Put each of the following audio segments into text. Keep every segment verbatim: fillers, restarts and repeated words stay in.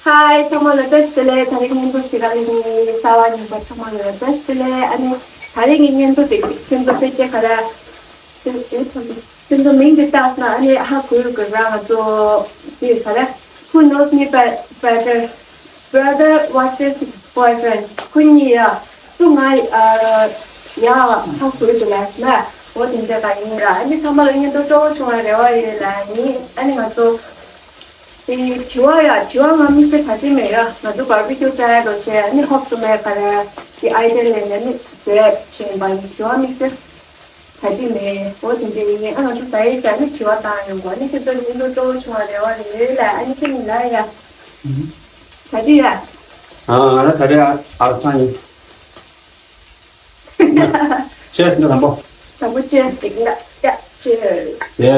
ཧའི། ཚང་མ་ལ་བཀྲ་ཤིས་བདེ་ལེགས། དེ་རིང་བརྙན་ཐུང་གཟིགས་ག་ལ་ཡིན་གསར་པ་ཉམས་པ་ཚང་མ་ལ་བཀྲ་ཤིས་བདེ་ལེགས། ཨ་ནི་དེ་རིང་གི་བརྙན་ཐུང་དེ་ཁྱོད་ཚོ་ཕལ་ཆེར་ག་རེ། ཁྱོད་ཚོ་མིང་དེ་བཏགས་ན་ཨ་ནི་ཧ་གོ་ཡོད་ཀྱི་ར། ང་ཚོ་དེ་ག་རེ། Who knows me be- better, brother versus boyfriend. ཁོ་གཉིས་ཡ་སུ་ང་ཡ་ཧ་གོ་ཡོད་ཀྱི་ལ་ན། འོ་དེ་འདྲ་ག་ཡིན་ར། ཨ་ནི་ཚང་མ་ལ་བརྙན་ཐུང་སྤྲོ་བོ་བྱུང་བ་རེ་བ་ཡོད་ལ། ཨ་ནི་ཨ་ནི་ང་ཚོ། དེ་དྲི་བ་ཡ། དྲི་བ་ང་དམིགས་བསལ་གྲ་སྒྲིག་མེད་ཡ། ང་ཚོ་བར་བི་ཁྱུ་བཀྲ་ཡ་འགྲོ་བྱས། ཨ་ནི་ཧོབ་ཏུ་མེད་ག་རེ། དེ་ཨའི་ཌི་ཡ་ལེན་ནས་ནི་བཟོས་བྱས་པ་ཡིན། དྲི་བ་དམིགས་བསལ་གྲ་སྒྲིག་མེད། འོ་དེ་འདྲ་ཡིན། ཨ་ང་ཚོ་ཟ་ཡས་ཀྱི་ཨ་ནི་དྲི་བ་བཏང་ཡོང་གོ། ཨ་ནི་ཁྱེད་ཚོ་ཉིན་དུ་སྤྲོ་བོ་བྱུང་བ་རེ་བ་ཡོད་ལ། ཨ་ནི་ཁྱེད་ཉིན་ལ་ཡ། ཨུམ། གྲ་སྒྲིག་ཡ། ཨ་ང་ལ་ག་རེ་ཨ་ཨ་ཚང་ཡིན། ཅེས་ནི་དང་པོ། དང་པོ་ཅེས་ཅིག་ལ་ཡ། ཅེས། ཡེ།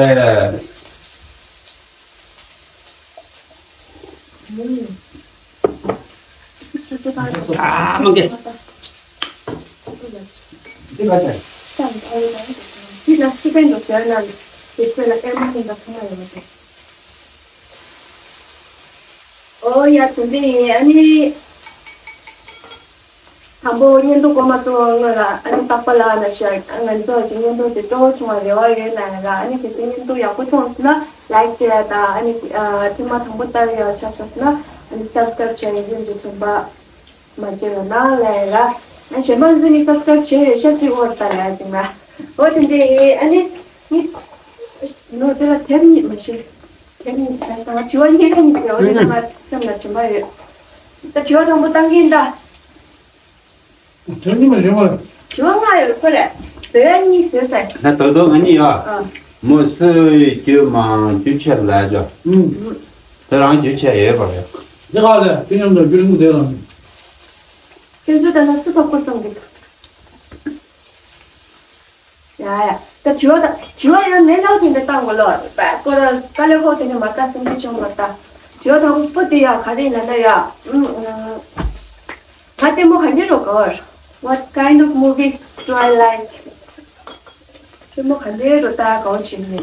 ཨ་མ་གེ། འདི་ག་ཚད། འདི་ལ་སི་པན་དུ་ཟེར་ན་འདི་ཚོ་ལ་ཡོད་མ་རེད། ཨོ་ཡ། དེ་འདྲ་ཡིན། ཨ་ནི། དང་པོ་བརྙན་ཐུང་མགོ་མ་ཚོ་སྔོན་ལ་ཨ་ནི་རྟག་པར་ལ་ན་ཤར། ང་ཚོ་གཅིག་བརྙན་ཐུང་དེ་སྤྲོ་བོ་བྱུང་བ་རེ་བ་ཡོད་ན་ཡང་ར། ཨ་ནི་གལ་སྲིད་བརྙན་ཐུང་ཡག་པོ་མཐོང་སོང་ན་ལའིཀ་བྱས་དང་། ཨ་ནི་ཐེངས་མ་དང་པོ་ལྟ་ཡག་ཆགས་སོང་ན་ཨ་ནི་སབ་སི་ཀ་རབ་བྱས་ཡིན་གྱི་དྲན་པ་མ་བརྗེད་རོགས་གནང་ལ་ཡང་ར། ཨ་གཞན་པ་ཚོ་ནི་སབ་སི་ཀ་རབ་བྱས་ཡོད་ཤག་ཚིག་འོར་ལྟ་ལ་ཡ་ཅིག་ན། འོ་དེ་འདྲ་ཡིན། ཨ་ནི་ནི་ནོ་དེ་ལ་དེབ་གཉིས་མ་ཤེས། དེབ་གཉིས་བྱས་ང་དྲི་བ་གཉིས་ལ་གཉིས་ཟེར། འོ་དེ་ལ་ང་སེམས་ལ་དྲན་པ་ཡོད། ད་དྲི་བ་དང་པོ་བཏང་གིན་ད། དོན་གཉིས་མ་ཡོད་པ། དྲི་བ་ལྔ་ཡོད་ཁོ་རེད། ཟེར་ཡ་གཉིས་ཟེར་ཚེ། ན་དོ་དོ་ང་གཉིས་ཡོད། ཨ། མོ་སུ་རྒྱུ་མང་རྒྱུ་ཆེ་ལ་ཇོ། ཨུམ། དེ་རང་རྒྱུ་ཆེ་ཡོད་པ་རེད། དེ་ག་ལས་དེ་མཉམ་དུ་རྒྱུ་ལུང་དེ་ལ། ཁྱེད་ཚོ་ད་ན་སུ་ཐོབ་ཁོ་སོང་གི། ཡ་ཡ། ད་དྲི་བ་ད་དྲི་བ་ཡང་ལན་ལག་དེ་འདྲ་བཏང་གོ་ལོ། པ་ཀོ་ར་ཀ་ལེ་ཧོ་དེ་ནི་མ་ལྟ་སེམས་ཀྱི་ཆུང་མ་ལྟ། དྲི་བ་དང་པོ་དེ་ཡ་ག་རེ་ལབ་ན་ཡ། ཨུམ་ཨུམ། ང་ལྟད་མོ་ག་འདྲ་རོ་གོ། What kind of movie do I like? ལྟད་མོ་ག་འདྲ་རོ་ལྟ་གོ་བྱེད་ནི།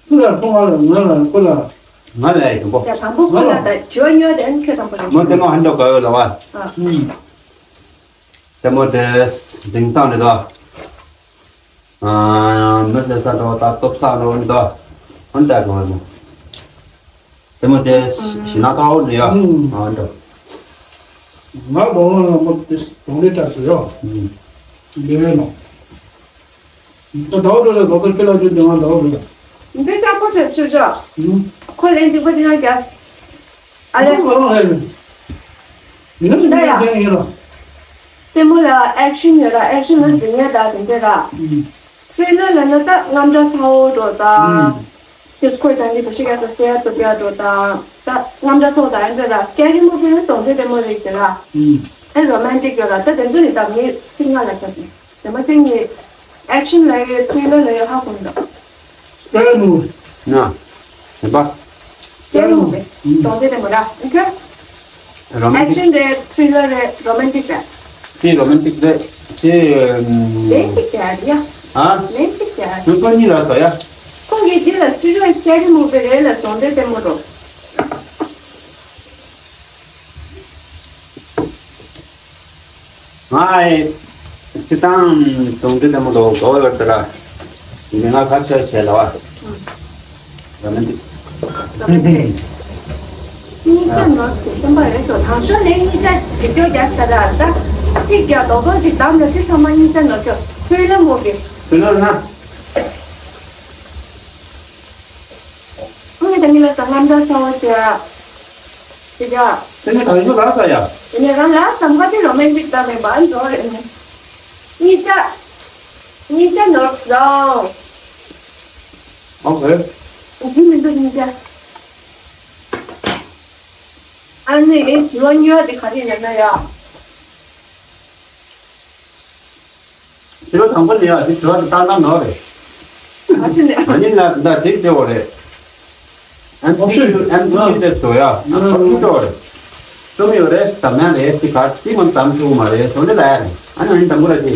ཁོ་ལ་ཁོ་ང་ལ་ང་ལ་ཁོ་ལ། ང་ལ་ཡི་དང་པོ། ཡ་དང་པོ་ཁོ་ལ་ད་དྲི་བ་ཉོ་དེ་ཨན་ཁྱོད་དང་པོ་རེད། མོ་ལྟད་མོ་ཧན་ཏོ་ག་ཡོད་ལ་བ། ཨ། ལྟད་མོ་དེ་དེང་སང་རེད་དོ། ཨ་མི་ཟེར་ས་འགྲོ་ད་སྟོབས་ས་འགྲོ་འདོ། ཧན་ཏ་ག་བ་མོ། ལྟད་མོ་དེ་ཞི་ན་ཀའོ་ནི་ཡ། ཨ་འགྲོ། ང་ལོ་ལོ་མོ་དེ་གདོང་ལེ་བཀྲ་ཤིས་ཡོ། ལེ་བའི་ནོ། ད་ཟླ་བ་འགྲོ་ལ་ལོ་ཀར་ཁྱེད་ལ་ཅུ་ལྡན་བ་ཟླ་བ་འགྲོ་ལ། འདི་ལྕགས་པོ་ཆེ་ཆུ་ཆོག་ཁོ་ལན་གཅིག་པ་དེ་ཡང་རྒྱག་ཨ་ལེ། ཁོ་ལ་ལན། མི་ན་ཅི་མི་ན་ཅི་ཡིན་ལ། ལྟད་མོ་ལ་ཨེག་ཤན་ཡོད་ལ། ཨེག་ཤན་ལ་འཛིང་ཡ་ད་དེ་འདྲ་ར། ཁྲེ་ལར་ལ་ན་ད་རྔམ་དྲག་ཚ་བོ་འགྲོ་ད། དེ་ཁོས་ད་འདི་ད་ཤི་ག་ས་སེ་ཡ་ཏོ་པི་ཡ་འགྲོ་ད། ད་རྔམ་དྲག་ཚ་བོ་ད་ཨེ་འདྲ་ར། སྐེ་རི་མོ་བི་ལ་གདོང་དེ་ལྟད་མོ་རིག་དེ་ར། ཨེ་རོ་མན་ཊིག་ཡོད་ར། ད་དེ་ཚོ་ནི་ད་མི་ཚིག་ལྔ་ལ་ཁྱབ་ནི། དེ་མ་ཚད་ངས་ཨེག་ཤན་ལ་ཡོད། ཐི་རི་ལར་ལ་ཡོད། ཧ་གོ་མི་འདུག་སྐེ་རི་མོ་ན། དེ་པ། སྐེ་རི་མོ་རེད། གདོང་དེ་ལྟད་མོ་ར། ཨོ་ཁེ། རོ་མན་ཊིག་ཨེག་ཤན་རེད། ཐི་རི་ལར་རེད། རོ་མན་ཊིག་རེད། དེ་རོ་མན་ཊིག་རེད། དེ་ལན་གཅིག་རྒྱག་ཡ། ཨ། ལན་གཅིག་རྒྱག་ཡ། ཁོ་གཉིས་ལ་ཟ་ཡ། ཁོང་གིས་འདི་ལ་སི་ཊི་རི་ཡོ་སི་སྐེ་རི་མོ་བི་རེད་ལ། གདོང་དེ་ལྟད་མོ་རོ། ང་ཨེ་སྤྱི་བཏང་གདོང་དེ་ལྟད་མོ་ལོ་གོ་བར་དེ་ར། ཡིན་ང་ཁ་ཆེ་བྱས་ལ་བ། ར་མན་ཏིག་གཉིས་ཆ་ནོར་སི་སེམས་པ་རེད་དོ། དང་ཤོ་ལས་གཉིས་ཆ་འགྲིག་སྐྱོ་རྒྱག་ས་ར་ད། ཚིག་རྒྱག་རྡོག་རྡོག་ཅིག་བདམས་ལ་ཚིག་ཚང་མ་གཉིས་ཆ་ནོར་སྐྱོ། ཐོས་ལ་མོ་གི། དེ་ལ་ན། ཨུ་ནི་ད་ནི་ལ་ས་རྔམ་དྲག་ཚ་བོ་ཅིག་དེ་ཡ། དེ་ནས་གང་ཡོད་ལ་ས་ཡ། དེ་ནས་རང་ལ་ས་མཁའ་དེ་རོ་མན་ཊིག་ལྟ་མེད་པ་འགྲོ་རེད་ནི། གཉིས་ཆ། གཉིས་ཆ་ནོར་རང་། ཨོ་ཧེ། འུ་མི་འདུག་གཉིས་ཆ། ཨ་ནི་དྲི་བ་གཉིས་པ་དེ་ག་རེ་ཡིན་ན་ཡ། དྲི་བ་དང་པོ་ནི་ཡ་དེ་དྲི་བ་དེ་བཏང་ན་ནོར་རེད། ཨ་ཅི་ནས། ཨ་ནི་ན་ད་དེ་དེ་འོ་རེད། ཨེམ་སི་ཀྱུ་ཨེམ་སི་ཀྱུ་དེ་བཟོ་ཡ་ཨ་ཁོ་ཐུག་འགྲོ་རེད། རྩོམ་ཡོད་རེད། གཟབ་ནན་རེད། དེ་ག་དེ་མང་གཏམ་ཐུག་མ་རེད། བཟོ་འདྲ་ལ་ཡ་རེད། ཨ་ནི་ཨ་ནི་དང་པོ་ལ་དེ།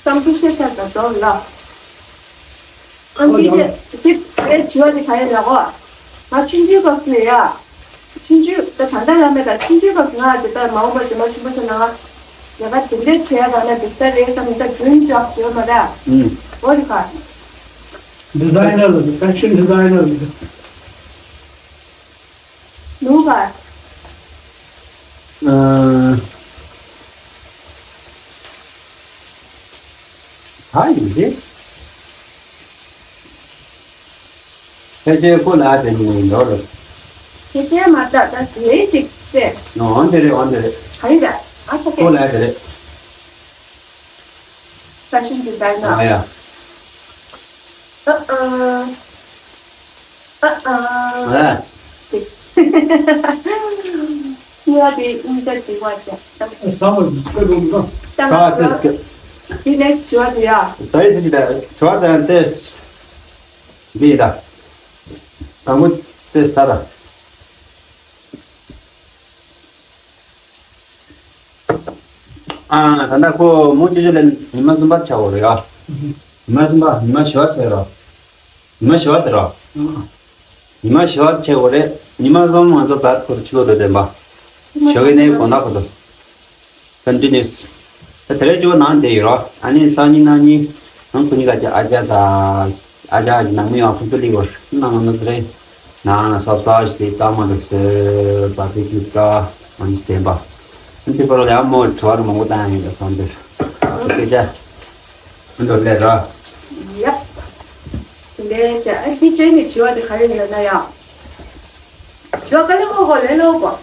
བསམ་ཚུལ་བཤད་ཚར་ད་དོ་ལ། ཨ་ནི་དེ་དེ་དྲི་བ་དེ་ག་རེ་ལ་གོ། ང་ཆུང་ཆུང་སྐབས་སུ་ཡ། ཆུང་ཆུང་ད་ད་ལྟ་ལ་མེད་ད། ཆུང་ཆུང་སྐབས་སུ་ང་དེ་ལྟར་མ་འོངས་པ་རྗེས་མ་ཆུང་པོ་ཆགས་ན་ང་ལས་ཀ་དེ་འདྲས་བྱས་པ་ན་འགྲིག་ས་རེད་བསམ་ནས་ད་རྒྱུན་འཇོག་ཡོད་མ་རེད། ཨུམ། འོ་རེད་ཁ། ཌི་ཛའི་ནར་ལ་ཕེ་ཤན་ཌི་ཛའི་ནར་ལ། ནུ་བ། ཨ། ད་ཡིན་ཏེ། ཕལ་ཆེར་ཁོ་ལ་དེ་ནས་འགྲོ་རེད། ཕལ་ཆེར་མ་རེད་ད། དེ་ཅིག་ཙེ། འོན་ཏེ་རེད། འོན་ཏེ་རེད། ག་རེ་རེད། ཨ་ཁོ་ཁོ་ལ་དེ་རེད། ཕེ་ཤན་ཌི་ཛའི་ནར། ཨ་ཡ། ཨ་ཨ། ཨ་ཨ། ཨ། ངས་དེ་སྙིང་རྗེ་དེ་བ་ཅན། བཟང་བ་ཡིན་ཁྱོད་རུང་དང་། ད་ང་ད་ཚོ་དེ་ནས་བྱ་བ་དེ་ཡ། ཟ་ཡི་ཟ་གི་ད་བྱ་བ་དང་ཏེ། འདི་ཡིན་ད། དང་པོ་དེ་ཟ་ད། ཨ། ད་ལྟ་ཁོ་མུ་ཅི་ཅི་ལ་ཉི་མ་གསུམ་པ་ཆགས་འོ་རེད་ཨ། ཉི་མ་གསུམ་པ་ཉི་མ་བཞི་པ་ཆགས་རོ། ཉི་མ་བཞི་པ་དེ་རོ། ཉི་མ་བཞི་པ་ཆགས་འོ་རེད། ཉི་མ་གསུམ་ང་ཚོ་བར་ཁོར་ཕྱི་ལོགས་ལ་བསྡད་པ། ཞོགས་ཀས་ནས་དགོང་དག་བར་དུ། ཀོན་ཊི་ནིའུ་སི། ད་དེ་རིང་ཇོ་ནང་བསྡད་ཡོད་རོ། ཨ་ནི་སང་ཉིན་གནངས་ཉིན་ནང་ཁོ་གཉིས་ཀ་ཅིག་ཨ་ཅག་དང་། ཨ་ཅག་གི་ནང་མི་ཡང་ཕུན་ཚོགས་གླིང་བར་གནང་ང་ནོ་དེ་རེད། ནང་ལ་སོབ་སོབ་ཞིག་དེ་གཙང་མ་དུ་ཟེར་བ་དེ་གི་ཀ་ཨ་ནི་བསྟན་པ། ཨ་ནི་དེ་པར་ལ་ཡང་མོ་དྲི་བ་རུ་མང་པོ་བཏང་ཡོད་ད་སོང་དེར། སྐད་ཆ་ཨ་འགྲོ་ལེ་ར། ཡབ། དེ་འདྲའི་ཅ་ཨ་ཁི་ཅན་གྱི་དྲི་བ་དེ་ག་རེ་ཡོད་ན་ཡང་། དྲི་བ་དཀའ་ལས་ཁག་པོ་ལས་སླ་པོ།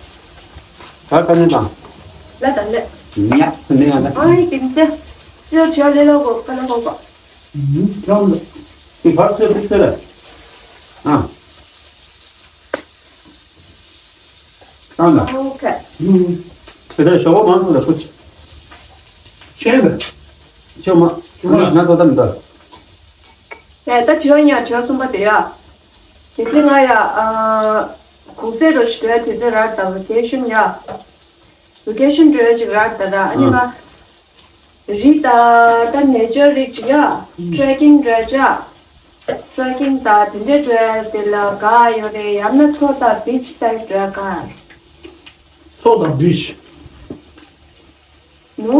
ག་དཀའ་ལས་དང་། ལ་དང་ལས། ཉག་སུ་ནས་ཡང་ད། ཨ་ནི་དེ་འདྲ། དྲི་བ་དྲི་བ་ལས་སླ་པོ་དཀའ་ལས་ཁག་པོ། ཨུམ། ཁྱོད་ལ། དེ་བར་ཚོད་ཐིག་ཚོད་ལ། ཨ། བཏང་ལ། ཨོ་ཁེ། ཨུམ། དེ་ལྟར་ཞོགས་པ་མང་ཚོགས་ལ་ཁུ་ཆེ། ཤེས་པས། ཁྱོད་མ། ཁྱོད་མ་ན་ཐོ་དམ་ད། ཡ་ད་དྲི་བ་ཉག་དྲི་བ་གསུམ་པ་དེ་ཡ། དེ་ཚེ་ང་ཡ། ཨ། གུང་སེང་རོ་ཞིག་འགྲོ་ཡ་དེ་ཚེ་ར་ད་ཝེ་ཀེ་ཤན་ཡ། ཝེ་ཀེ་ཤན་འགྲོ་ཡ་ཅིག་ར་ད་ར་ཨ་ནི་ང་། རི་ད་ད་ནེ་ཅར་རིགས་ཅིག་ཡ། ཊེ་ཀིང་འགྲོ་ཡ་ཅག་ཊེ་ཀིང་ད་དེ་འདྲ་འགྲོ་ཡ་དེ་ལ་དགའ་ཡོད་རེད། ཡང་ན་མཚོ་དང་བིཆ་སའིཌ་འགྲོ་ཡ་དགའ། མཚོ་དང་བིཆ། ནུ།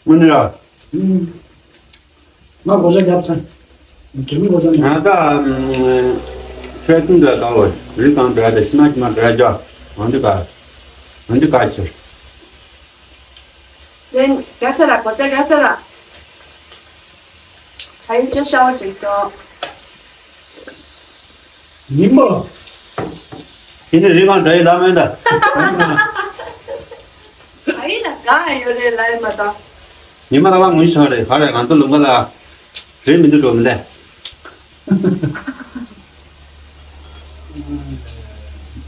དངོས་གནས་ར། ང་སྒོ་ལྕགས་བརྒྱབ་ཚར། རྒྱ་མི་སྒོ་ལྕགས་མེད། ང་ད་ཆོས་ཐུན་འདྲ་དང་ལོ་རི་གང་འདྲ་དེ་ཤི་མ་ཤི་མ་འདྲ་རྒྱ། ང་འདི་ག་ང་འདི་ག་ཕྱིར། ལན་རྒྱ་ཚ་ར་སྒོ་ལྕགས་རྒྱ་ཚ་ར། ད་ཡིན་ཅོ་ཤ་བ་ཅིག་ཅོ། ཉི་མ། དེ་ནི་རི་མ་འདྲ་ཡི་ལ་མེད་ད། ཨ་ཡི་ལ་དགའ་ཡོད་རེད་ལ་ཡི་མ་ད། ཉི་མ་ལ་བ་ངུ་ཤང་རེད་ག་རེ་ང་ཚོ་ལུང་པ་ལ། རེད་མི་འདུག་འགྲོ་མི་ལས།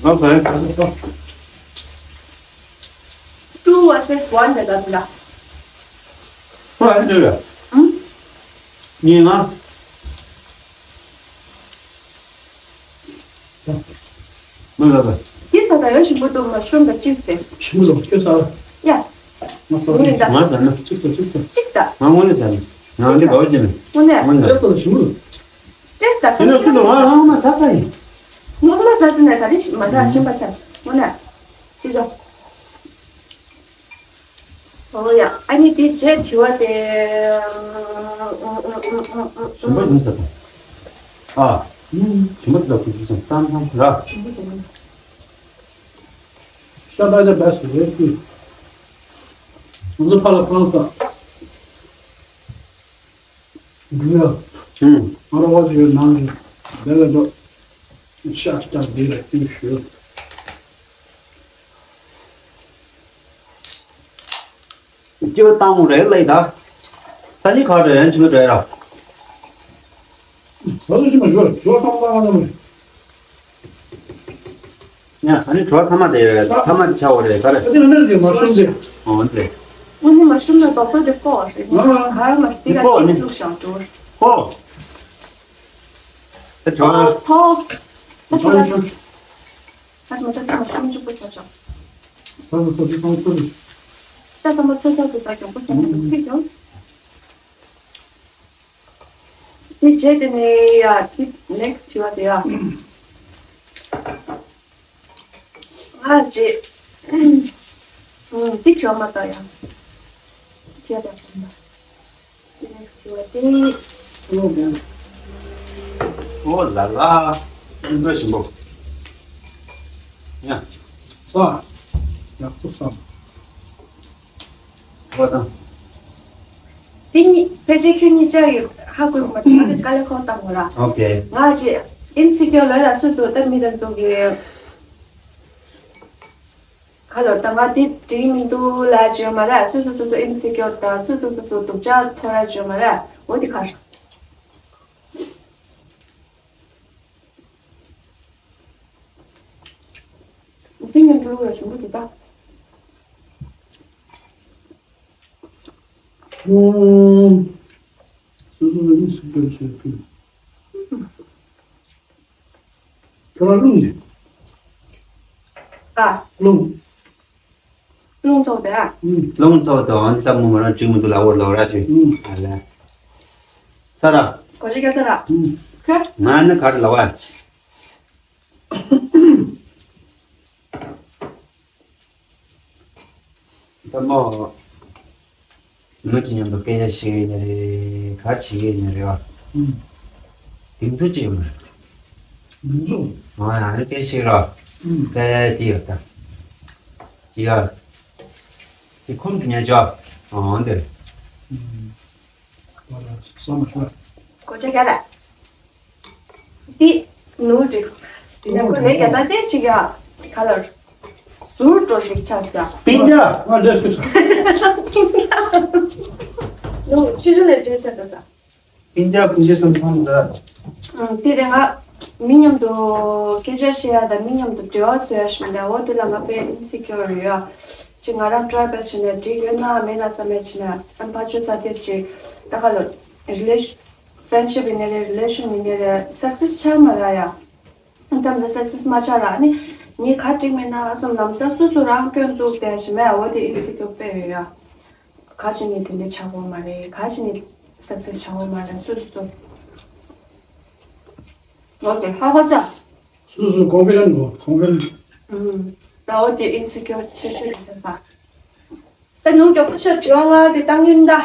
ང་ཚོ་ཡང་ཚ་ཚ་ཚ། Two versus one དེ་ལ་འདུག་ལ། ཁོ་ཨ་འདུག་ལ། ཨང་། ཉིན་ང་། ས། མི་ལ་ལ། དེ་ས་ད་ཡོད་ཞིམ་པོ་འདུག་མ་ཤོམ་ད་ཅིག་སྟེ། ཞིམ་པོ་འདུག་ཁྱོད་ས་ལ། ཡ། ང་ས་ལ། ང་ས་ན་ཅིག་ས་ཅིག་ས། ཅིག་ད། ང་ངོ་ནས་ས་ནས། ང་འདི་ག་བ་ཅན་ནས། ངོ་ནས། ངོ་ནས། ཁྱོད་ས་ལ་ཞིམ་པོ་འདུག་ཏེས་ད་དེ་ནས་ཁྱོད་ལ་ང་ལ་ང་ས་ས་ཡིན། ངོ་མ་ས་ས་ནས་ད་རེས་མ་འདྲ་ཞིམ་པ་ཆགས། ངོ་ནས། ཅིག་ས། ཨོ་ཡ། ཨ་ནི་དེ་རྗེས་དྲི་བ་དེ། ཞིམ་པོ་ཡིན་ཟེར་དང་། ཨ། ཞིམ་པོ་ཟེར་དང་ཁུ་ཆུ་ཚང་ཙམ་ཙམ་ར། ཤ་སྟག་ཅག་བས་སུ་རེད་ཀྱི། ང་ཚོ་ཕ་ལ་ཁོ་རང་ས། འདི་ལ། ཧུམ། ང་རང་བ་ཞིག་ཡོད་ནང་གི། དེ་ལ་འགྲོ། ཤ་སྟག་འདི་ལ་ཀྱི་ཞུ། སྐྱེ་བ་བཏང་རེད་ལེ་ད། ས་ནི་ཁ་རེ་ཡན་ཆི་མི་རེད་ར། ས་ལུ་ཞི་མ་ཞོར་ཞོར་ཐོག་ལ་ང་ལ་མི། ཡ་ས་ནི་གྲོ་ཐ་མ་དེ་རེད་ཐ་མ་དེ་ཆ་བོ་རེད་ག་རེ། ཨ་དེ་ང་ནི་དེ་མ་ཤོམ་དེ། ཨོ་དེ། ཨ་ནི་མ་ཤོམ་ན་དོག་ཏོ་དེ་ཀོ་རེད། ང་ལ་གར་མ་དེ་ག་ཅི་བླུགས་ཤག་འགྲོ། ཀོ། དེ་གྲོ། ཚོ། ཚོ། ད་ཚོ་ལ་ཤོམ། ཨ་མ་ད་ད་མ་ཤོམ་ཅིག་པོ་ཆ་ཤག་ས་ས་ས་ས་ས་ས། ཤ་ས་མ་ཚོ་ཚོ་དེ་ད་ཀྱང་པོ་ས་ས་ཚིག་ཀྱང་། དེ་རྗེས་དེ་ནས་ཡ་དེ་next དྲི་བ་དེ་ཡ། ང་རྗེས། ཨུམ། དེ་བྱོས་མ་ད་ཡ། རྗེས་ད་བྱོས་མ། དེ་next དྲི་བ་དེ། ཨོ་ལ་ལ། ཨིན་པ་ཞིམ་པོ། ཡ། ས། ཡག་པོ་ས། ཨོ་དང་། དེ་གཉིས་ཕལ་ཆེར་ཁྱོད་གཉིས་ཆ་ཡོད་ཧ་གོ་མ་ཐུབ་ན་དཀའ་ལས་ཁག་བཏང་དགོས་ར། ཨོ་ཀེ། ང་ཅི་ཨིན་སི་ཀྱོར་ལོས་ལ་སོ་སོ་ད་མི་དང་ཚོ་གི་ཁ་ལོ་ད་ང་དེ་འགྲིག་མི་འདུག་ལ་བརྗོད་མ་ར། སོ་སོ་སོ་སོ་ཨིན་སི་ཀྱོར་དང་སོ་སོ་སོ་སོ་སྡུག་ཅག་ཚོར་ར་བརྗོད་མ་ར། འོ་དེ་ག་ར། འདི་ཉམས་འགྲོ་བའི་ཞུམ་པོ་དེ་དག་ཨུམ། སོ་སོ་ལ་ནི་སུ་སྐྱོར་བྱེད་ཕུལ། ཁྱོད་རང་རླུང་ནི། ཨ། རླུང་། རླུང་ཚོགས་དེ་ཨ། ཨུམ། རླུང་ཚོགས་དེ་འོན་ཏེ་མོ་མོ་རང་བཅུག་མི་འདུག་ལ་འོར་ལོག་ར་ཅུ། ཨུམ། ཨ་ལ། ས་ར། གོ་ཅི་སྐད་ས་ར། ཨུམ། ཁྱོད། ང་ནི་ག་རེ་ལ་བ། ད་མོ། མི་གཅིག་མཉམ་དུ་སྐད་ཆ་བཤད་ཡོད་ནི་རེད། ག་བྱེད་ཡོད་ནི་རེད་བ། ཨུམ། དེང་ཚོད་ཅི་ཡོད་མ་རེད། མི་འཛུགས། ང་ཡང་ནི་སྐད་ཆ་བཤད་རོགས། ཨུམ། སྐད་ཆ་དེ་ཡོད་ད། ཅི་ཡ། དེ་ཁོམ་དུ་ཉལ་ཅོག་ཨང་དེ། ཨུམ། ས་མ་ཤོར། གོ་ཆ་རྒྱ་ར། འདི་ནུ་འགྲིག་དེ་ནས་ཁོ་ལས་རྒྱ་ད་དེ་ཞིག་ཡ། ག་ལར། ཟུར་འགྲོ་ཞིག་ཆགས་ས། པིན་ཅ། ང་འདྲ་ཞིག་ས། ནུ་ཕྱི་རུ་ལས་འདྲེ་འདྲ་ད་ས། པིན་ཅ་པིན་ཅ་སམ་ཐང་ད། ཨང་དེ་རེད། ང་མི་མཉམ་དུ་སྐད་ཆ་བཤད་ཡ་དང་མི་མཉམ་དུ་འབྲེལ་བ་བཟོ་ཡ་ཞིག་མི་འདུག་འོ་དེ་ལ་ང་དཔེ་ཨིན་སི་ཀྱོར་ཡོད་ཡ། ཅིག་ང་རང་ཊ་རའི་བེ་སི་ཊི་བྱས་ནས་འགྲིག་ཡོད་ན་མེད་ན་བསམ་ཡ་ཕྱིན་ན་ཨ་ནི་ཕར་ཚུར་ཚ་དེ་ཞིག་ད་ག་ལོ་རི་ལེ་ཤན་ཕྲེན་ཤིབ་ཡིན་ནའི་རེད། རི་ལེ་ཤན་ཡིན་ནའི་རེད། སག་སེ་སི་ཆགས་མ་རག་ཡ། མཚམས་མཚམས་སག་སེ་སི་མ་ཆགས་ར། ཨ་ནི་ངས་ག་འགྲིག་མེད་ན་བསམ་ལམ་སང་སོ་སོ་རང་སྐྱོན་འཛུགས་བསྡད་ཞིག་མེད། འོ་དེ་ཨིན་སི་ཀྱོར་དཔེ་ཡོད་ཡ། ག་ཅི་ནས་དེ་འདྲ་ཆགས་ཡོད་མ་རེད། ག་ཅི་ནས་སག་སེ་སི་ཆགས་ཡོད་མ་རེད། སོ་སོ་སོ། འོ་དེ་ཧ་གོ་ཚ། སོ་སོ་ཀོན་ཕི་ཌེན་ཊི་དགོས། ཀོན་ཕི་ཌེན་ཊི། ཨུམ། ད་འོ་དེ་ཨིན་སི་ཀྱོར་ཆེ་ཤོས་ཆགས་ས། ད་ནུ་མགྱོགས་པོ་ཤོག་དྲི་བ་ལྔ་དེ་བཏང་གིན་གདའ།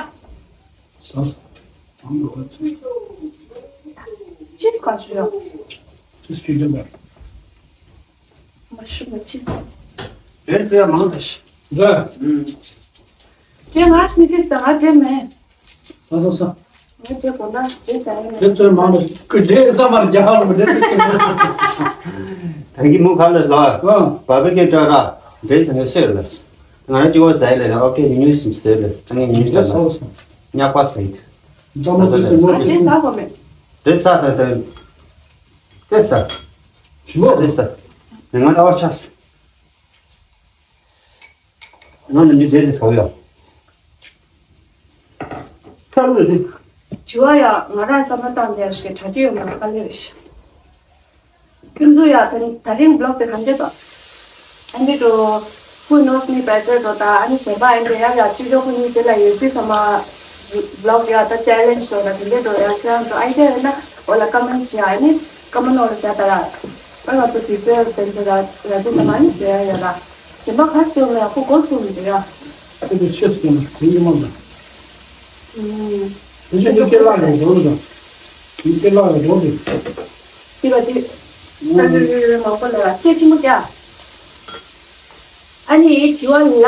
ས། ཨང་གོ་ཅི། ཅིས་ག་ཅི་ཡོད། ཅིས་ཁྱོད་ཀྱི་མེད། མ་ཤུ་མ་ཅིས། རེད་ཟེར་མང་དྲགས། རེད། ཨུམ། ཅེ་ང་ཅི་ནི་ཏི་ས་ང་ཅེ་མེད། ས་ས་ས། ང་ཅེ་གོ་ན་ཅེ་ས་ཡ་མེད། རེད་ཟེར་མང་དྲགས་ཀི་འདྲེ་ས་མར་རྒྱ་ཧ་ལ་མི་འདྲེ་ཏི་ས། ད་གི་མུ་ག་ལ་ལ། ཨ། བ་བི་ཀེ་ཏྲ་ར། འདྲེ་ས་ངས་ཤེར་ལ། ང་རང་གཅིག་པོ་ཟ་ཡི་ལས་ན་ཨོ་ཀེ་ཉུ་ཉུ་སིམ་སྟེ་ལས་ང་ཉུ་ཉུ་ད་ལ་ཉག་པ་ཟེར། ཙམ་མོ་དེ་ཟེར་མོ་ཨ་དེ་ཟ་གོ་མེད། དེ་ཟ་ད་ད། དེ་ཟ། ཞི་མོ་དེ་ཟ། ང་ལྟ་བ་ཆགས། ང་ནི་མི་དེ་དེ་ཟ་ཡོད། ཁ་ལོ་དེ། དྲི་བ་ཡ་ང་རང་བསམ་བློ་བཏང་དེ་ཡ་ཞིག་གྲ་སྒྲིག་ཡོད་མ་དཀའ་ལས་རེད་ཤག་ཁྱོད་ཚོ་ཡ་ད་ད་རིང་བི་ལོག་དེ་ག་འདྲ་འདུག་ཨ་ནི་འགྲོ། Who knows me better འགྲོ་ད། ཨ་ནི་གཞན་པ་ཨ་ནི་ཡ་ཡ་ཅི་འགྲོ་ཁོ་གཉིས་དེ་ལ་ཡོད་དུས་ཚང་མ་བི་ལོག་ཡ་ད་ཅེ་ལེན་ཇི་འགྲོ་ད་དེ་འདྲ་འགྲོ་ཡ། ཁྱེད་རང་ཚོ་ཨའི་ཌི་ཡ་ཡོད་ན་འོ་ལ་ཀ་མེན་ཊི་བྱེད་ཡ། ཨ་ནི་ཀ་མེན་ཊི་འོ་ལ་བྱ་ད་ར། ཨ་ང་ཚོ་དུས་ཚོད་དེ་ཚོ་ར་ར་དེ་ཚང་མ་ཨ་ནི་བྱེད་ཡ་ཡ་ར། གཞན་པ་ག་ཚོད་མེད་ཡ་ཁོ་སྒོ་སྲུང་མི་འདུག་ཡ། ཁྱེད་ཚོ་ཆེ་སུ་ཡོང་ན་དེ་ཉི་མ་ན། ཨུམ། དེ་ཆེ་ནི་སྐད་ལག་ཡོད་འགྲོ་ལ་དང་། དེ་སྐད་ལག་ཡོད་འགྲོ་དེ། དེ་ག་དེ། ཨུམ། ད་དེ་རེ་རེ་མང་པོ་ལ་སྐད་ཆེན་པོ་རྒྱག་ཨ་ནི་དྲི་བ་ལ་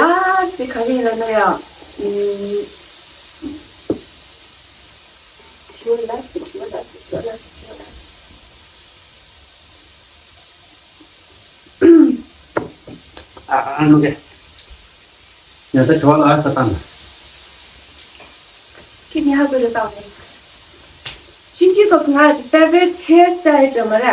དེ་ག་རེ་ལབ་ན་ཡ། ཨུམ། དྲི་བ་ལ་དྲི་བ་ལ་དྲི་བ་ལ་དྲི་བ་ལ། ཨ་ཨ་ནོ་གེ། ཉ་ད་དྲི་བ་ལ་ཨ་ས་བཏང་ན། ཁྱེད་ཉ་ཧ་གོ་ལ་བཏང་ནས། ཕྱིན་ཅི་ལོག་ང་གི་favorite hair style ཅོ་མ་ར།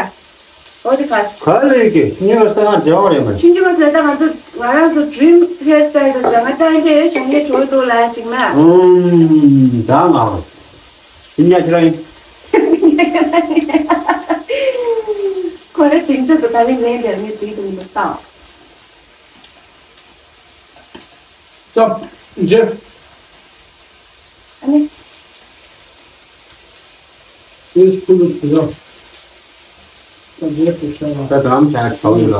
འོ་དེ་ག་ག་ལས་ཀྱི་ཉི་མ་ས་ང་འབྲེལ་བ་རེད་མ། ཕྱིན་ཅི་ལོག་ལ་ད་ང་ཚོ་ང་རང་ཚོ་dream hair style ཅོ་ང་ད་འདི་ཞང་ངེ་གྲོལ་འདུག་ལ་ཅིག་མ། ཨུམ། ད་ང་རང་། ཕྱིན་ཉ་ཁྱེད་རང་ཡིན། ཁོ་རེ་དེང་ཚོད་དུ་ད་རིང་ལན་དེར་ངས་བྲིས་འདུག་མི་བཏང་། ཙམ། རྗེ། ཨ་ནི། དེ་སུ་ལ་དེ་ཡང་ད་རེད་དུ་བྱ་བ། ད་དམ་བྱ་ཁྲའོ་ཡོད་ལ་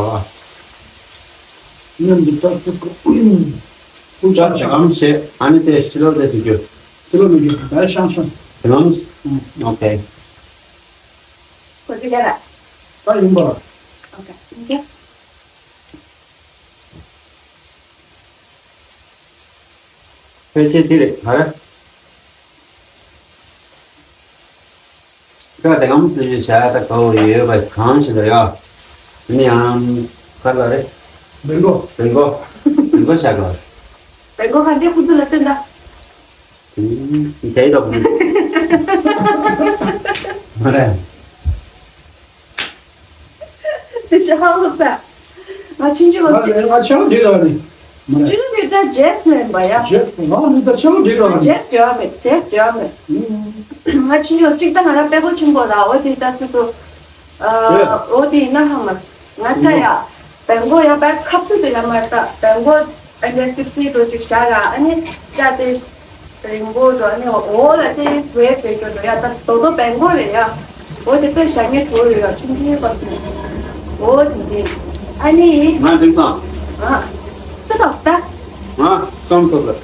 བ། ཉམས་ཀྱི་རྟགས་སུ་ཀུ་ཀུ་ད་ཤ་དམ་བྱེད། ཨ་ནི་དེ་ཕྱི་ལོགས་དེ་དུ་རྒྱུ། ཕྱི་ལོགས་མི་རྒྱུ་ད་ཤང་ཤང་། དེ་ལམ། ཨོ་ཁེ། ཁོ་ཚོ་རྒྱ་ར། ད་ཡིན་པ། ཨོ་ཁེ། ཡིན་གྱི། ཕལ་ཆེར་དེ་རེད་ག་རེ། སྐད་དེ་གམ་སུ་ཞུ་བྱ་ད་གོ་ཡོད་པ་གང་ཞིག་ལ་ཡ། ནི་ཡང་ག་ལ་རེད། བེང་གོ། བེང་གོ། བེང་གོ་ཤ་ག་བེང་གོ་ག་འདྲའི་ཁུ་ཚུར་ལ་བསྟན་ད། དེ་ཡི་དོག་མི། མ་རེད། ཅི་ཞིག་ཧ་གོ་ས། ང་ཆུང་ཆུང་ང་ང་ཆང་འདི་ལ་ནི། མ་རེད། ཆུང་ཆུང་འདི་ད་ཇེབ་ལེན་པ་ཡ། ཇེབ་ང་ནི་ད་ཆང་འདི་ལ་ནི། ཇེབ་འདྲ་མེད་ཇེབ་འདྲ་མེད། ང་ཆུང་ཆུང་གཅིག་ད་ང་ར་དཔེ་གོ་ཆེན་པོ་ར་འོ་དེ་ད་སུ་སུ། འོ་དེ་ཡིན་ན་ཧ་མ་སི། ང་ད་ཡ། བེང་གོ་ཡ་པ་ཁབ་ཏུ་དེ་ལ་མ་ལྟ་བེང་གོ་ཨ་ནི་སིབ་སིབ་འགྲོ་ཅིག་བྱ་ར་ཨ་ནི་ཅ་དེ་རིང་པོ་འགྲོ་ཨ་ནི་འོ་ལ་དེ་སུའེ་སུའེ་འགྲོ་འགྲོ་ཡ་ད་དོ་དོ་བེང་གོ་རེད་ཡ། འོ་དེ་དཔེ་ཞག་ཉེ་འགྲོ་ཡོད་ཡ་ཆུང་ཆུང་པ་དེ་འོ་དེ་དེ་ཨ་ནི་ང་འགྲིག་སོང་། ཨ་སུ་ཐོག་ད་ང་སོང་ཐོག་ལ་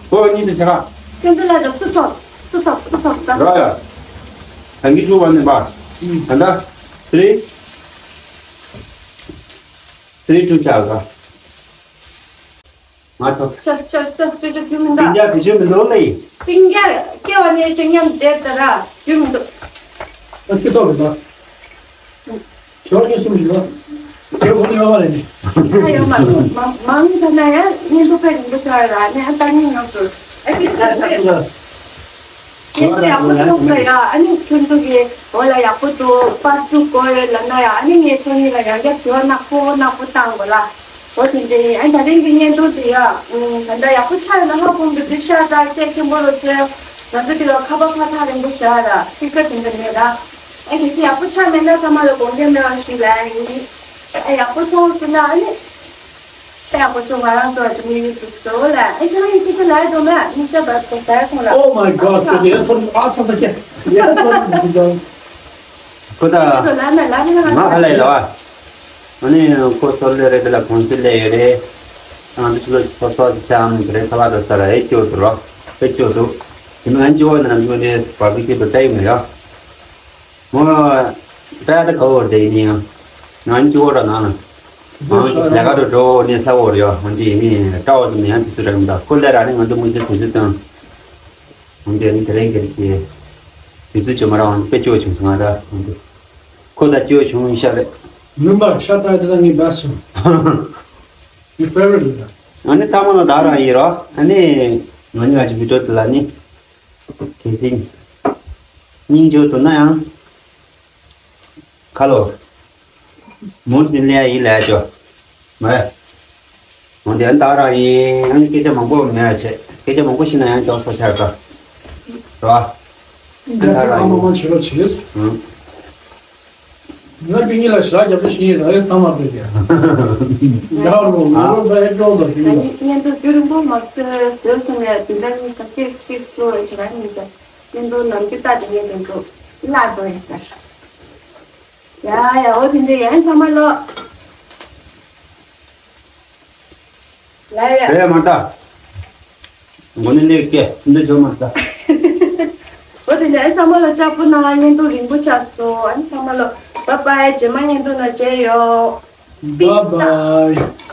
ཁོ་གཉིས་དེ་ཆ་ག་ཁྱོད་ཚོ་ལ་ད་སུ་ཐོག་སུ་ཐོག་སུ་ཐོག་ད་ར་ཡ་ད་གི་ཆུ་བ་ནི་པ་ད་ད་ད་རེད། Three, two, ཆག་ག་ང་ཚོ། ཤ་ཤ་ཤ་ཅོ་ཅོ་རྒྱུ་མི་འདུག་སྟིང་རྒྱ་དེ་ཆོས་མི་འདུག་ལེ། སྟིང་རྒྱ་སྐྱེ་བ་ནས་ཅི་སྙམ་བསྡད་ད་ར་རྒྱུ་མི་འདུག་ད་སྐྱེ་ཐོག་རེད་ད། ཇོ་རྒྱུ་སུ་མི་འདུག་ཇོ་ཁོ་ནི་ཡོད་མ་རེད་ནི། ད་ཡོད་མ་རེད། མང་མང་ད་ན་ཡ་གཉེན་སྒྲིག་པའི་རིང་པོ་ཆགས་ར་ནས་ཨ་ད་གཉིས་ཉོག་ཏུ་ཨ་ཀི་ད་ད་ད། ཁྱེད་ཚོ་ཡག་པོ་ཐོག་ས་ཡ། ཨ་ནི་ཁྱོད་ཚོ་གི་འོ་ལ་ཡག་པོ་འགྲོ་པར་ཅུ་དགོས་ཡོད་ལབ་ན་ཡ། ཨ་ནི་ངས་ཁྱོད་གཉིས་ལ་ཡང་བསྐྱར་དྲི་བ་ནག་པོ་ནག་པོ་བཏང་དགོས་ལ། འོ་དེ་འདྲ་ཡིན། ཨ་ནི་ད་རིང་གི་བརྙན་ཐུང་དེ་ཡ། ད་ལྟ་ཡག་པོ་ཆགས་ཡོད་ན་ཧ་གོ་འདུག་དེ་ཤ་སྟག་སྐད་ཆེན་པོ་རུ་བྱས། ང་ཚོ་དེ་ལ་ཁ་པར་ཁ་ཐག་རིང་པོ་བཞག་ར་སྤི་ཀར་དེ་འདྲ་མེད་ར། ཨ་གལ་སྲིད་ཡག་པོ་ཆགས་མེད་ན་ཚང་མ་ལ་དགོངས་འགལ་མེད་པ་ཞུ་ལ་ཡིན། ཨ་ཡག་པོ་མཐོང་སོང་ན་ཨ་ནི། ད་ཡག་པོ་བྱུང་། ང་རང་ཚོ་ཅིག་མི་ཡུལ་ཞིག་བཟོ་ལ། ཨེ་ཁྱོད་རང་ཡིན་ཁྱོད་ཚོ་ལ་འགྲོ་མ་མི་ཚོ་བར་དུ་ཟ་ཁོང་ལ། Oh my god. ཁྱོད་ཡར་ཐོན་ཨ་ཚ་ཚ་ཁྱེད་ཡར་ཐོན་མི་འདུག་ཁོ་ད་ཁྱོད་ཚོ་ལ་ན་ལ་ན་ང་ཧ་ལས་ལ་བ། ཨ་ནི་ཁོ་ཚོ་ལས་རེད་དེ་ལ་ཁོང་ཚོ་ལས་ཡོད་རེད། ང་ཚོ་ལོ་ཚོ་ཚོ་ཅི་ཆ་ཨ་མི་རེད་ཚ་བ་དུ་ས་ར་ཨེ་སྐྱོ་དུ་རོ་ཨེ་སྐྱོ་དུ། དེ་མི་ང་འཇིགས་བ་ན་འཇིགས་ནས་བར་དུ་སྐྱིད་པ་ལྟ་ཡི་མི་ཡ། ངོ་ད་ད་ག་བོར་དེ་ཡིན་ཡང་ང་འཇིགས་བ་ར་ན་ན། ང་ལས་ཀ་རུ་འགྲོ་ནས་ས་འོར་ཡོད་འོན་ཏེ་ཡིན་ནི་སྐྲ་བོ་དུ་མི་ཡང་དུས་ཚོད་རག་མི་འདུག་ཁོ་ལས་ར་ནི་ང་ཚོ་མི་ཚེ་དུས་ཚོད་དང་། འོན་ཏེ་ནི་དེ་རིང་གི་དུས་ཚོད་བཅོ་མ་རག་འོན་ཏེ་སྐྱོ་བྱུང་སོང་ང་ད་འོན་ཏེ་ཁོ་ད་སྐྱོ་བྱུང་ཤ་རེད། མུན་པ་ཤ་སྟག་དེ་ད་ངའི་best friend། ངའི་favorite་རེད་ད། ཨ་ནི་ཚང་མ་ལ་ད་རང་ཡིན་རོ། ཨ་ནི་ང་ནི་ང་ཅི་བི་ཏོ་དེ་ལ་ནི། གལ་སྲིད་སྙིང་རྗེ་འདུག་ན་ཡང་། ཁ་ལོ། མུར་ནི་ལས་ཡིན་ལས་ཅོ། མ་རེད། འོན་ཏེ་ཨ་ནི་ད་རང་ཡིན་ཨ་ནི་སྐད་ཆ་མང་པོ་མེད་ཨ་ཆེ་སྐད་ཆ་མང་པོ་ཤི་ན་ཡང་ཅོག་སོ་ཆར་ཀ་རོ། ཨ་ནི་ད་རང་ཡིན། ང་གི་གཉིད་ལ་ཞག་བརྒྱ་པོ་ཞིག་ཡིན་ར་ཨེ་ཐ་མ་པོ་ཡ། ཡ་རོ་ང་རོ་ད་ཨེ་ཅོག་ད་ཞིག་ཡ། ཉན་དུ་རྒྱུ་རིང་པོ་མ་ཟེར་ཟེར་སོང་ཡ། དེ་འདྲ་ནི་ས་ཆེ་ཤིག་སོ་ཨེ་ཆེ་ར་ཡིན་ཀྱང་ཉན་དུ་ནམ་རྒྱུན་ལྟ་དེ་ངས་དེ་འགྲོ་བརླག་འགྲོ་ཡིན་ཟེར། ཡ་ཡ་འོ་དེ་འདྲ་ཡིན་ཚང་མ་ལོ། ལ་ཡ། བས་མ་ལྟ། མགོ་ནས་ལེགས་སྐྱེ་འདི་བྱོ་མ་ལྟ། འོ་དེ་འདྲ་ཚང་མ་ལ་ལྕགས་པོ་ནང་བརྙན་ཐུང་རིང་པོ་ཆགས་སོང་། ཨ་ནི་ཚང་མ་ལ་bye bye། རྗེས་མ་བརྙན་ཐུང་ནང་མཇལ་ཡོང་། Bye bye.